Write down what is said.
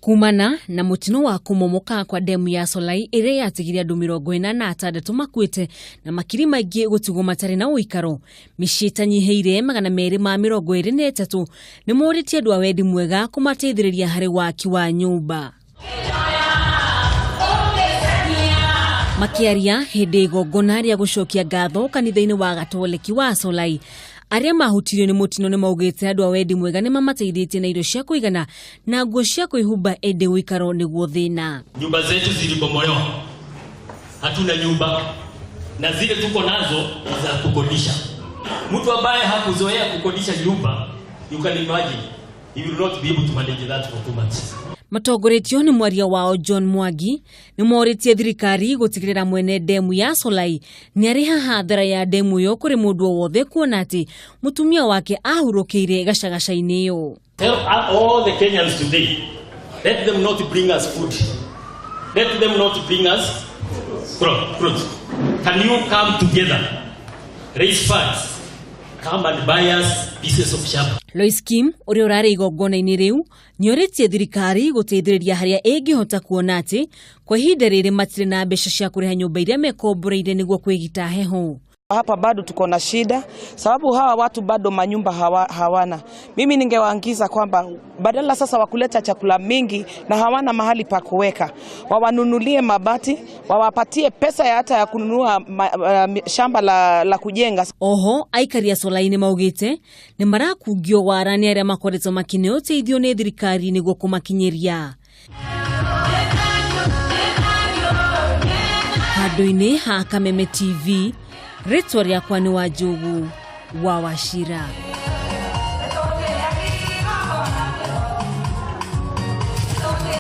Kumana na mũtino wa kũmomoka kwa ndemu ya Solai ĩrĩa yatigire andũ 46 makuĩte na makiri maingĩ gũtigwo matarĩ na ũikaro, mĩciĩ ĩtanyihĩire 223 nĩ morĩtie andũ a wendi mwega kũmateithĩrĩria harĩ waki wa nyũmba. Makĩaria hĩndĩ igongona rĩa gũcokia ngatho kanitha-inĩ wa Gatoleki wa Solai, arĩa mahutirio nĩ mũtino nĩ maugĩte andũ a wendi mwega nĩ mamateithĩtie na irio cia kũigana na nguo cia kwĩhumba ĩndĩ ũikaro nĩguo thĩna. Nyumba zetu zilibomolewa, hatuna nyumba na zile tuko nazo ni za kukodisha. Mtu ambaye hakuzoea kukodisha nyumba, you can imagine he will not be able to manage that for 2 months. Matongoretio nĩ mwaria wao John Mwangi nĩ morĩtie thirikari gũtigĩrĩra mwene ndemu ya Solai nĩ arĩha hathara ya ndemu ĩyo kũrĩ mũndũ o wothe kuona atĩ mũtumia wake ahurũkĩire gacagaca-inĩ ĩyo. Tell all the Kenyans today, let them not bring us food. Let them not bring us fruit. Can you come together, raise funds, come and buy us pieces of shamba? Lois Kim ũrĩa ũrarĩ igongona-inĩ rĩu nĩorĩtie thirikari gũteithĩrĩria harĩa ĩngĩhota kuona atĩ kwa ihinda rĩrĩ matirĩ na mbeca cia kũrĩha nyũmba iria mekomboreire nĩguo kwĩgita heho. Hapa bado tuko na shida sababu hawa watu bado manyumba hawana. Mimi ningewaagiza kwamba badala sasa wa kuleta chakula mingi na hawana mahali pa kuweka, wawanunulie mabati, wawapatie pesa ya hata ya kununua shamba la kujenga. Oho aikari a Solai nĩ maugĩte nĩ marakungio wara nĩ arĩa makoretwo makĩneo ũteithio nĩ thirikari nĩguo kũmakinyĩria. Handũ-inĩ ha Kameme TV, rĩtwa rĩakwa nĩ Wanjũgu wa Wachira.